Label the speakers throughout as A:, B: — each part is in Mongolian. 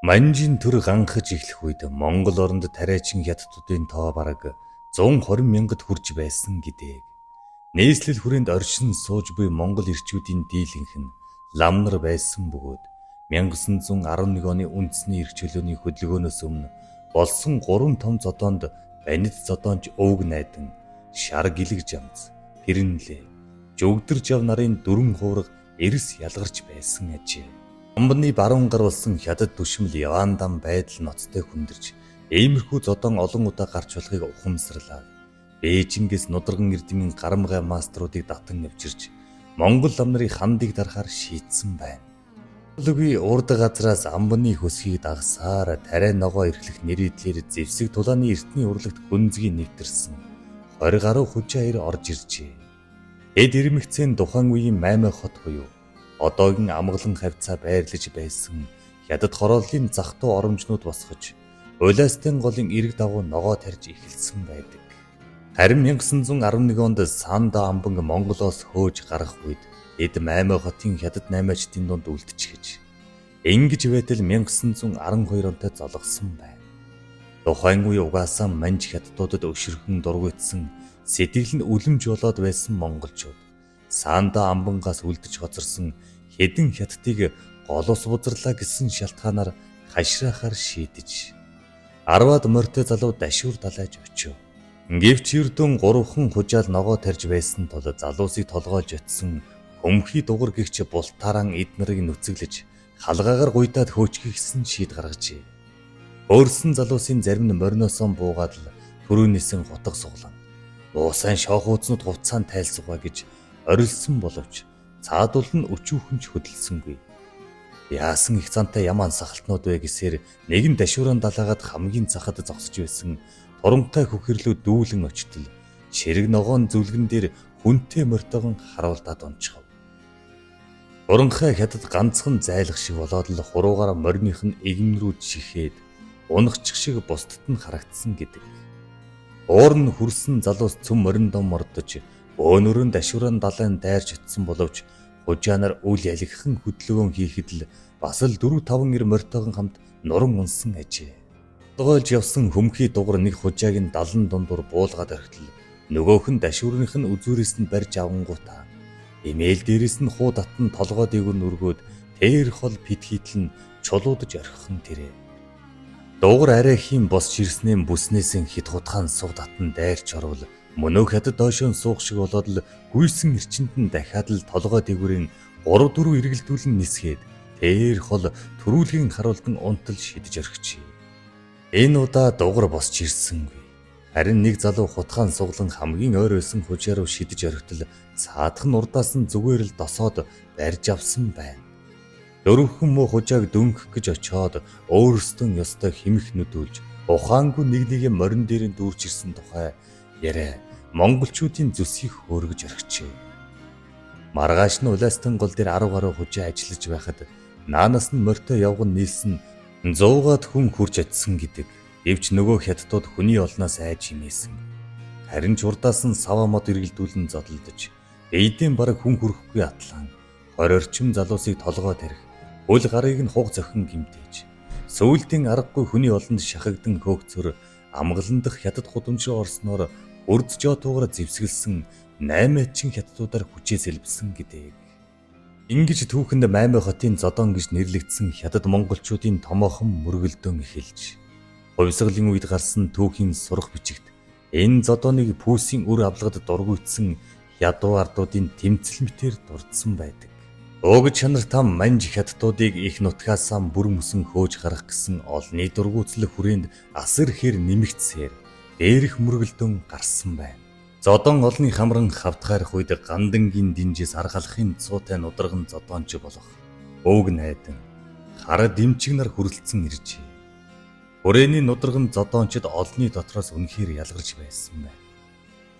A: Манжин төр ганхаж эхлэх үед Монгол оронд тариачин хятадуудын тоо бараг 120 мянгад хүрч байсан гэдэг. Нийслэл хүрээнд оршин сууж буй монгол эрчүүдийн дийлэнх нь лам нар байсан бөгөөд 1911 оны үндэсний эрх чөлөөний хөдөлгөөнөөс өмнө болсон 3 том зодоонд Банит зодоонч Өвөг найдан, Шар гэлэг жамз, Пэрэнлээ, Жүгдэр жав нарын дөрвөн хувраг эрс ялгарч байсан ажээ. Амбны баруун гар болсон хятад түшмэл Явандан байдал ноцтой хүндэрч иймэрхүү зодон олон удаа гарч болохыг ухамсарлаа. Бээжингээс нударган эрдэмийн гарамгай маструудыг татан авчирч Монгол лам нарын хандыг дарахаар шийдсэн байна. Лүгүй урд газраас амбны хөсгийг дагсаар тариа ногоо эрхлэх нэрийдлэр зэвсэг тулааны эртний урлагт гүнзгий нэвтэрсэн 20 гаруй хужаа ир орж иржээ. Эд ирмэгцэн тухайн үеийн Маймай хот буюу одоогийн амгалан хавьцаа байрлаж байсан хятад хорооллын зах туу оромжнууд босгож Улаастын голын эрэг дагуу ногоо тарьж эхэлсэн байдаг. Харин 1911 онд Санда амбанг Монголоос хөөж гарах үед эд Маймай хотын хятад наймаачдын дунд үлдчихэж ингэж байтал 1912 онтой золгосон байна. Тухайн үе угаасаа манж хятадуудад өшөрхөн дургуйтсан сэтгэл нь үлэмж болоод байсан монголчууд Санда амбангаас үлдэж хоцорсон хэдэн хятадыг гол ус бузарлаа гэсэн шалтгаанаар хашраахаар шийдэж 10-аад морьтой залуу дашуур далайж очив. Гэвч ердөн 3хан хужаал ногоо тарьж байсан тул залуусыг толгойлж очисон хөмхий дугар гихч бултааран эд нарыг нүцэглэж халгаагаар гуйдаад хөөчгийгсэн шийд гаргажээ. Өөрсөн залуусын зарим нь мориносон буугаад л түрүүнээсэн хутга суглан. Уусайн шоохууцнууд хувцаан тайлсгаа гэж орилсон боловч цаадуул нь өчүүхэн ч хөдөлсөнгүй. Яасан их цантай яман сахалтнууд вэ гэсээр нэгэн дашууран далаагаад хамгийн цахад зогсож байсан турамтай хөхөрлөө дүүлэн очтол ширэг ногоон зүлгэн дээр хүнтэй мортойгон харуулдаад унчихав. Уранхай хятад ганцхан зайлах шиг болоод л хуруугаар мориных нь эгэн рүү чихээд унахчих шиг бусдад нь харагдсан гэдэг. Уур нь хүрсэн залуус цөм мориндон мордож бөөнөрөн дашууран далайн дайрч очсон боловч хужаанаар үл ялгихан хөдөлгөөн хийхэд л бас л 4 5 эр мортойгон хамт нуран унсан ажээ. Толгойлж явсан хөмхий дугар нэг хужааг нь далан дундуур буулгаад орхитол нөгөөх нь дашуурных нь үзүүрээс нь барьж авангуудаа эмээл дээрээс нь хуу татан толгой дээгүүр нүргөөд тэр хол пит хийтэл нь чулуудаж орхихон тэрэ. Дугар арай хийн босч ирснээ бүснээсэн хит хутгаан суг татан дайрч орвол мөнөө хятад доошоо суух шиг болоод л гүйсэн эрчинд нь дахиад л толгой дээгүүрийн 3 4 эргэлдүүлэн нисгээд тэр хол төрүүлгийн харуулдан унтал шидэж орхижээ. Энэ удаа дугар босч ирсэнгүй. Харин нэг залуу хутгаан суглан хамгийн ойр байсан хужаа руу шидэж орхитол цаадах нь урдаас нь зүгээр л досоод барьж авсан байна. Дөрвөн муу хужааг дөнгөх гэж очиод өөрсдөн ёстой химэх нүдүүлж ухаангүй нэг нэгэ морин дээр нь дүүрч ирсэн тухай яриа монголчуудын зүсийг хөөргөж орхижээ. Маргааш нь Улаастан гол дээр 10 гаруй хужаа ажиллаж байхад наанаас нь морьтой явган нийлсэн 100-аад хүн хурж очисон гэдэг. Гэвч нөгөө хятадууд хүний олноос айж имээсэн. Харин ч урдаас нь сава мод эргэлдүүлэн зодолдож эйдэн бараг хүн хүрэхгүй атлан 20 орчим залуусыг толгой тарих хөл гарыг нь хуг зохин гимтээж сүүлдийн аргагүй хүний олонд шахагдан хөөгцөр амгалан дах хятад гудамж руу орсноор үрд жотуугаар зэвсгэлсэн 8 чин хятадуудаар хүчээ сэлбсэн гэдэг. Ингэж түүхэнд Маймай хотын зодон гэж нэрлэгдсэн хятад монголчуудын томоохон мөргөлдөөн эхэлж хувьсгалын үед гарсан түүхийн сурах бичигт энэ зодооныг пүүсийн үр авлагад дургуйтсан ядуу ардуудын тэмцэл мэтээр дурдсан байдаг. Уг чанар там манж хятадуудыг их нутгаасаа бүр мөсөн хөөж гарах гэсэн олонний дургуутслах хүрээнд асар ихээр нэмэгдсээр дээрх мөргөлдөн гарсан байна. Зодон олны хамран хавтгаарах үед гандангийн динжээс аргалахын цуутай нударган зодоонч болох өвөг найдан хар дэмчиг нар хүрэлцэн иржээ. Хүрээний нударган зодоончид олны дотроос үнэхээр ялгарч байсан байна.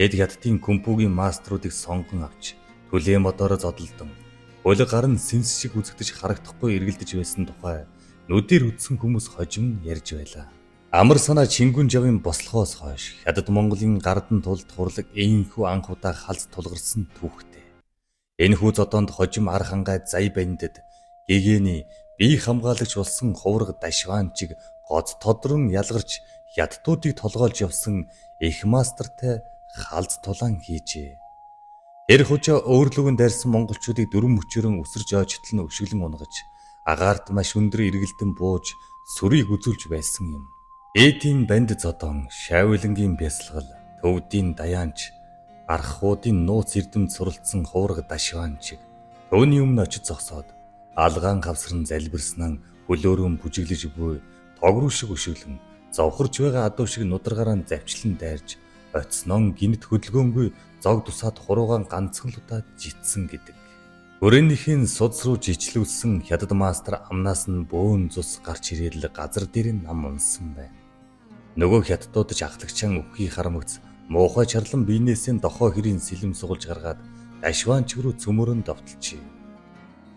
A: Тэд хятадын күмпүүгийн маструудыг сонгон авч түлээ модоор зодолдон хөл гар нь сэнс шиг үзэгдэж харагдахгүй эргэлдэж байсан тухай нүдээр үзсэн хүмүүс хожим ярьж байлаа. Амар санаа Чингүн жавын бослохоос хойш хятад Монголын гардан тулд хурлаг энэхүү анх удаа халз тулгарсан түүхтэй. Энэхүү зодоонд хожим ар хангай зай баньдад гэгээний бие хамгаалагч болсон хувраг Дашваанчиг гоц тодрон ялгарч хятадуудыг толгойлж явсан их мастертай халз тулаан хийжээ. Тэр хужаа өөрлөгөн дайрсан монголчуудыг дөрвөн мөчөөрөн үсэрч ойчтол нь өшиглөн унгаж агаарт маш өндөр эргэлдэн бууж сүрийг үзүүлж байсан юм. Эдийн банд зодон, шавилангийн бясалгал, төвдийн даяанч, архуудын нууц эрдэмт суралцсан хувраг Дашваанчиг түүний өмнө очиж зогсоод алгаан хавсран залбирснаа хөлөөрөн бүжиглэж буй тогруу шиг өшиглөн зовхорч байгаа адуу шиг нударгаараа завчлан дайрж оцснон гинт хөдөлгөөнгүй зог тусаад хуруугаан ганцхан л удаа житсэн гэдэг. Хүрээнийхээ судас руу жичлүүлсэн хятад мастер амнаас нь бөөн цус гарч ирээд л газар дээр нь нам унсан байна. Нөгөө хятадууд ч ахлагчаан үххий харамгц муухай чарлан биенээсээ дохоо хэрийн сэлэм сугалж гаргаад Дашваанчиг рүү цөмөрөн довтолжээ.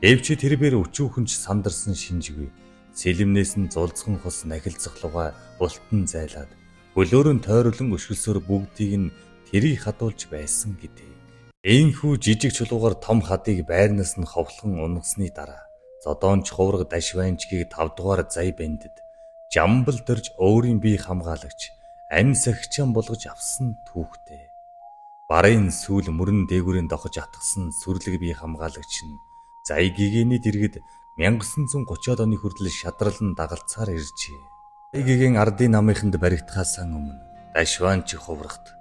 A: Эвчи тэрбээр өчүүхэн ч сандарсан шинжгүй. Сэлэмнээс нь зулцхан хос нахилцах лугаа бултан зайлаад хөлөөрөн тойруулан өшгөлсөөр бүгдийг нь тэрийг хадуулж байсан гэдэг. Ийхүү жижиг чулуугаар том хадыг байрнаас нь ховлон унгасны дараа зодоонч хувраг Дашваанчгийг 5 дугаар зай бэндэд жамбал дөрж өөрийн бие хамгаалагч ам сахичаан болгож авсан түүхтэй. Барын сүүл мөрөн дээгүүрийн дохож атгсан сүрлэг бие хамгаалагч нь зай гэгээний дэргэд 1930-ад оны хүртэл шадралан дагалцаар иржээ. Зай гэгээн ардын намынханд баригдахаасаа өмнө Дашваанчиг хуврагт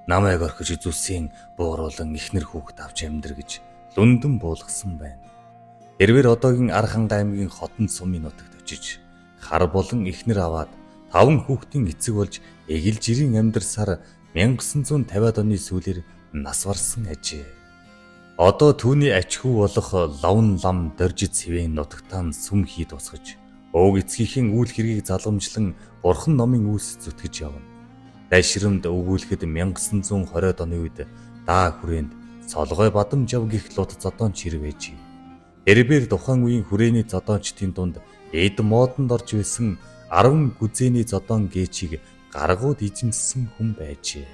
A: намайг орхиж зүсийн бууруулан эхнэр хүүхэд авч амьдр гэж лүндэн буулгасан байна. Тэрвэр одоогийн Архангай аймгийн Хотон сумын нутагт очиж хар болон эхнэр аваад 5 хүүхдийн эцэг болж эгэл жирийн амьдарсаар 1950-ад оны сүүлээр нас барсан ажээ. Одоо түүний ач хүү болох Лавн лам доржид цэвэн нутагтаа сүм хий тусгаж ууг эцгийнхэн үйл хэргийг залгамжлан бурхан номын үйлс зүтгэж явна. Дашрамд өгүүлэхэд 1920-ад оны үед даа хүрээнд Солгой Бадамжав гих лут зодоонч ирвэж. Тэрбээр тухайн үеийн хүрээний зодоончдын дунд эд модонд орж байсан 10 гүзээний зодоон гээчийг гаргууд эзэмссэн хүн байжээ.